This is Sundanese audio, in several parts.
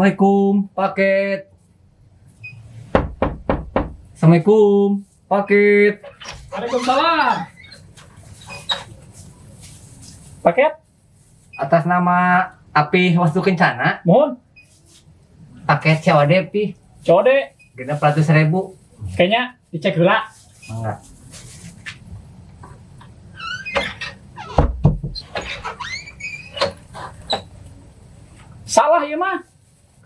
Assalamualaikum, paket. Assalamualaikum, paket. Waalaikumsalam. Paket? Atas nama Api Wastu Kencana, Mohon. Paket COD, Pi. COD. 600.000. Kayaknya dicek heula. Enggak. Salah ieu mah.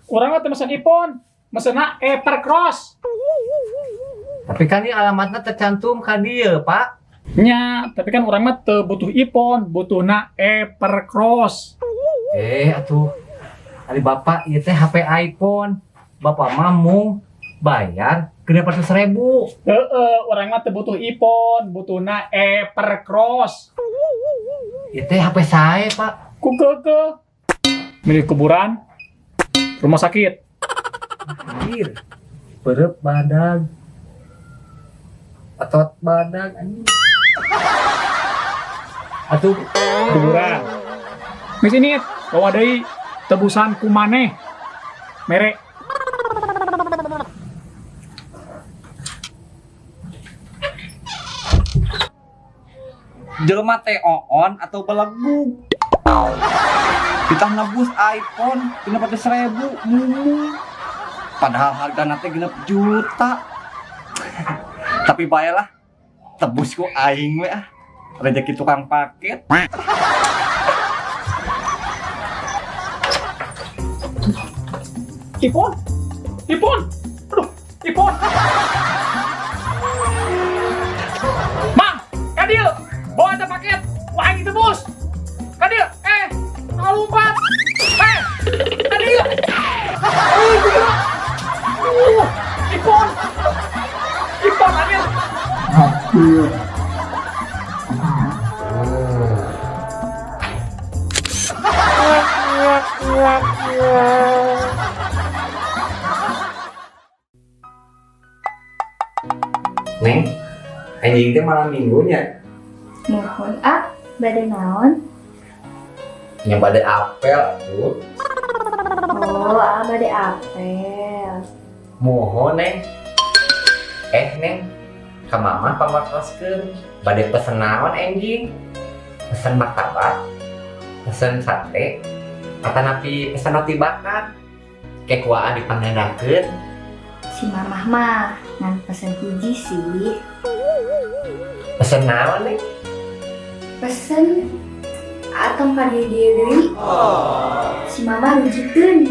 Urang mah teu mesen iPhone, mesenna Evercross. Tapi kan ini alamatnya tercantum ka dieu, Pak. Nya, tapi kan urang mah teu butuh iPhone, butuhna Evercross. Eh, atuh. Ari Bapak ieu teh HP iPhone. Bapak mah mung bayar 600.000. Heeh, urang mah teu butuh iPhone, butuhna Evercross. Ieu teh HP saya, Pak. Ku keukeuh. Milik kuburan, rumah sakit. Anjir. Perep badag. Otot badag anjing. Atuh Kuburan. Geus ini bawa deui tebusan ku maneh. Mere. Jelema teh oon atau belegug. Kita nebus iPhone 600.000 mumu. Padahal harga teh 6 juta. Tapi bae lah, tebus ku aing we ah. Rezeki tukang paket. iPhone. iPhone. Aduh, iPhone. Mang, ka dieu. Bawa eta paket. Wah, aing ditebus. Ka dieu. Eh, lompat. Eh, ka dieu. Aduh, iPhone. iPhone anjir. Neng, anjing teh malam minggunya. Muhun ah, bade naon? Yang bade apel tuh. Oh, ah bade apel. Mohon, Neng. Eh, Neng, ka mama pamartoskeun bade pesen naon enjing? Pesen martabak, pesen sate, atanapi pesen roti bakar. Ke ku Aa dipangnyandakkeun. Si mamah mah ngan pesen hiji sih. Pesen naon, Neng? Pesen atau ka dieu dieu deui. Si mama rujikeun.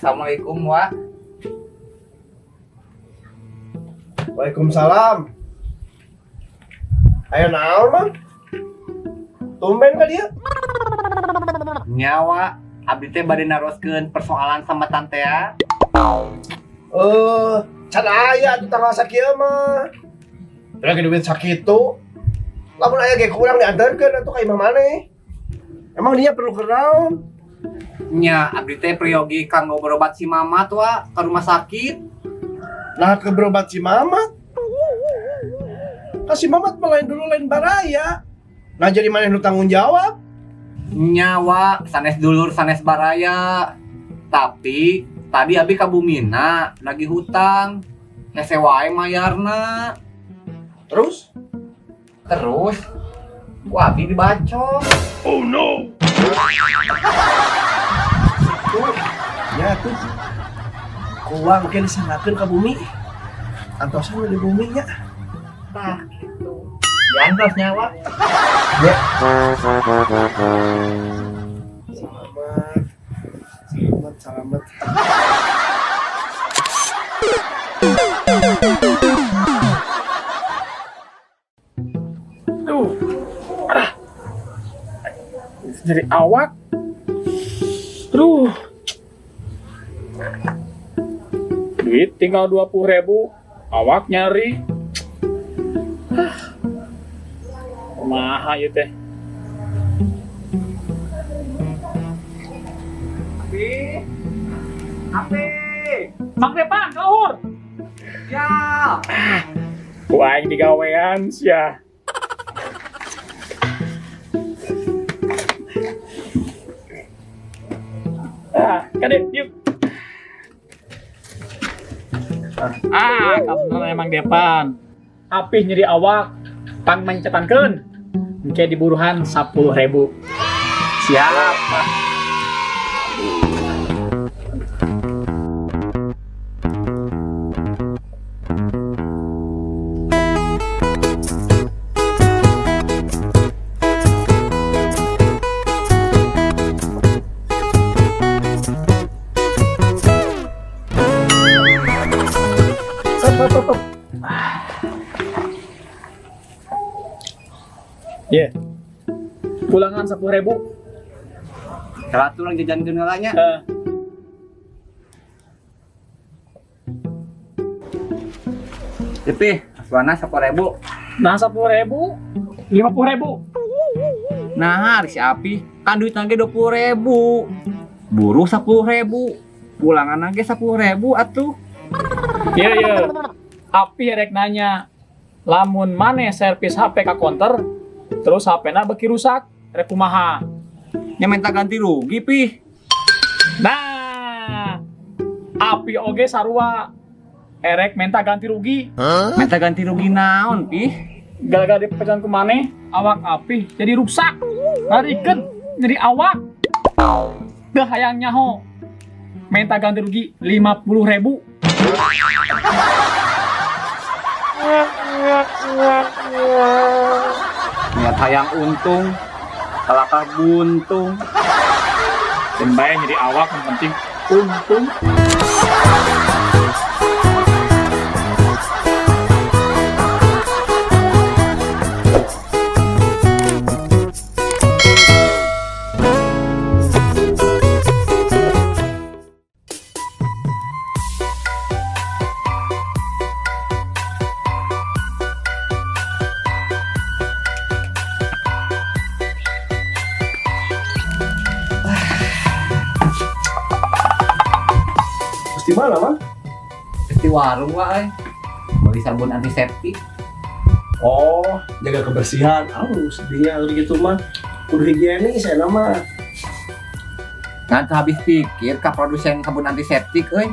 Assalamualaikum, Wa. Waalaikumsalam. Aya naon, Mang? Tumben ka dieu? Nya, Wa, abdi teh bade naroskeun persoalan sama tante ya. Eh, can aya atuh tanggal sakieu mah. Lagi duit sakitu. Lamun aya ge kurang diantarkeun atuh ka imah maneh. Emang dia perlu ke naon? Nya, abdi teh priyogi kanggo berobat si mama tuh, Wa, ke rumah sakit. Nah, ke berobat si Mamat. Kan si Mamat mah lain dulu lain baraya. Nah, jadi maneh nu tanggung jawab? Nya, Wa, sanes dulur sanes baraya. Tapi tadi abi ka Bumina lagi hutang. Hese wae mayarna. Terus? Terus ku abi dibacok. Tuh, ya tuh. Ku urang ke disanggakeun ka bumi. Antosan we di bumi nya. Tah gitu. Diantos nya, Wa. Ya. Selamat. Selamat, selamat. Aduh. Ah. Jadi awak. Aduh. Duit tinggal 20 ribu, awak nyeri. Hah. Kumaha ieu teh? Api. Api. Mang Depan, kaluhur. Ya. Ku aing digawean sia. Ah, kade, yuk. Ah, kamu emang Depan. Apih nyeri awak, pang mencetankeun. Engke diburuhan 10 ribu. Siap. Hop, hop, hop, hop. Iya. Pulangan 10 ribu. Seratus orang jajan nya. Eh, Tapi, asuana 10 ribu. Nah, 10 ribu, 50 ribu. Nah, si Api kan duit nage 20 ribu. Buruh 10 ribu. Pulangan nage 10 ribu atuh. Iya. Api rek nanya, lamun maneh servis HP ka konter, terus HP-na beki rusak, rek kumaha? Nya minta ganti rugi, Pi. Nah, Api oge sarua erek minta ganti rugi. Minta ganti rugi naon, Pi? Gara-gara dipecan ku maneh, awak Api jadi rusak. Narikeun jadi awak. Teu hayang nyaho. Minta ganti rugi 50 ribu. Niat hayang untung, kalakah buntung. Dan bae jadi awak yang penting untung. Terus di mana, Mang? Di warung wae. Beli sabun antiseptik. Oh, jaga kebersihan. Halus, dia gitu mah. Kudu higienis ya nama. Ngan teu habis pikir ka produsen sabun antiseptik euy.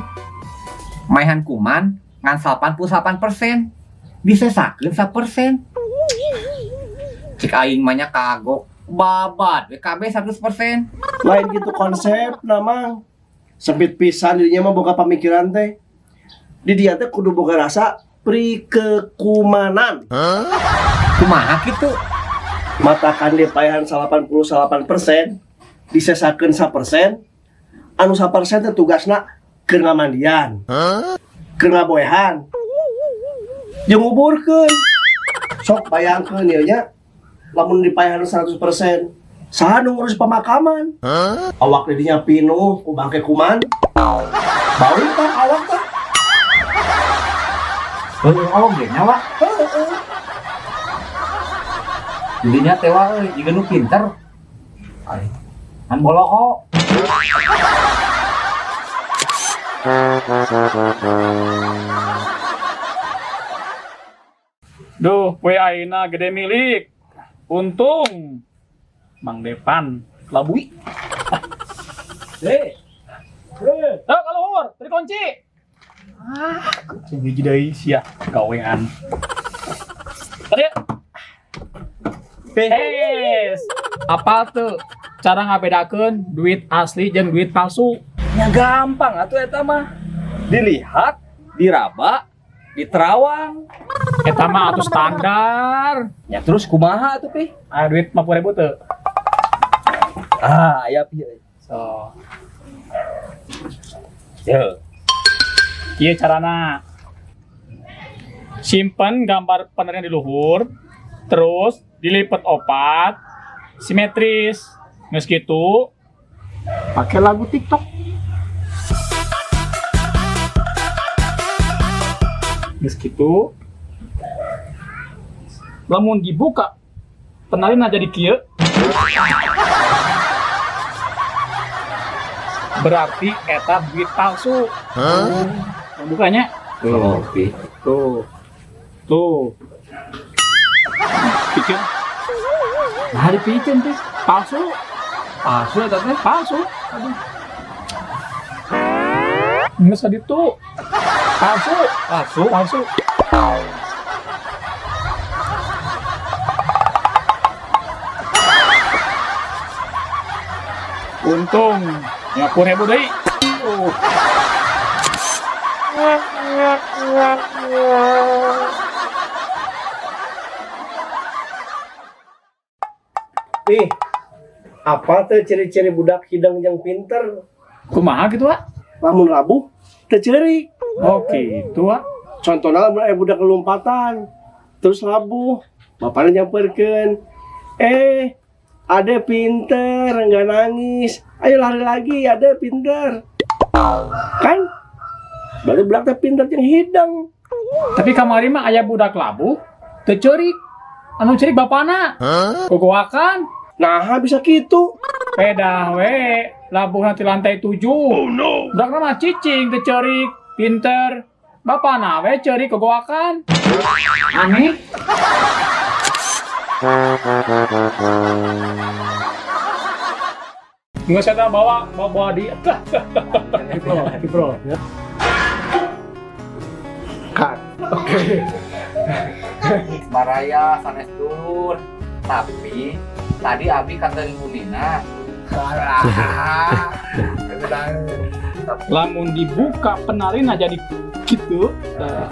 Maehan kuman ngan 88%. Disesakeun 1%. Cik aing mah nya kagok babat WKB 100%. Lain gitu konsep nama. Sempit pisan dirinya mah boga pamikiran teh. Di dia teh kudu boga rasa prikekumanan. Kumaha kitu? Matakan dipaehan 88%, disesakeun 1%, anu 1% teh tugasna keur ngamandian. Keur ngaboehan. Jeung nguburkeun. Sok bayangkeun ieu nya, lamun dipaehan 100%, saha nu ngurus pemakaman? Awak didinya pinuh ku bangke kuman. Bau tah awak tah. Heueuh oge nya wa. Heeh. Jadinya teh wa euy, jiga nu pinter. Ai, kan boloho. Duh, poe ayeuna gede milik. Untung Mang Depan labui. Eh. Eh. Eh, kaluhur, beri kunci. Ah, kunci hiji deui sia gawean. Tadi. Es, apa tuh cara ngabedakeun duit asli jeung duit palsu? Ya gampang atuh eta mah. Dilihat, diraba, diterawang. Eta mah atuh standar. Ya terus kumaha atuh, Pi? Ah, duit 50 ribu tuh. Ah, aya Pi. So, Ya. Ieu carana. Simpen gambar penerima di luhur, terus dilipet opat, simetris. Geus kitu, Pakai lagu TikTok. Geus kitu. Lamun dibuka penalina jadi kieu. Berarti eta duit palsu. Huh? Bukanya. Tuh, Pi. Tuh. Tuh. Piceun. Nah, dipiceun teh. Palsu. Palsu eta teh? Palsu. Aduh. Nggak sadit tuh. Palsu. Palsu. Palsu. Untung 50.000 deui. Oh. Ih, apa tuh ciri-ciri budak hideng yang pinter? Kumaha gitu, Wak? Lamun labuh, teu ceurik. Oh, gitu, Wak. Contohnya lamun aya budak lompatan, terus labuh, bapaknya nyamperkeun. Eh, ade pinter, nggak nangis. Ayo lari lagi, ade pinter. Kan? Berarti budak teh pinter jeung hideng. Tapi kamari mah aya budak labuh, teu ceurik. Anu ceurik bapana. Gogoakan. Nah, bisa gitu. Pedah we, labuh nanti lantai 7. Oh no. Budak mah cicing teu ceurik, pinter. Bapana we ceurik gogoakan. Aneh. Nggak saya bawa bawa bawa di Kipro, Kipro. Kan. Oke. Baraya sanes dulur. Tapi tadi Abi kata Bu Nina. Lamun dibuka penalina jadi gitu. Nah.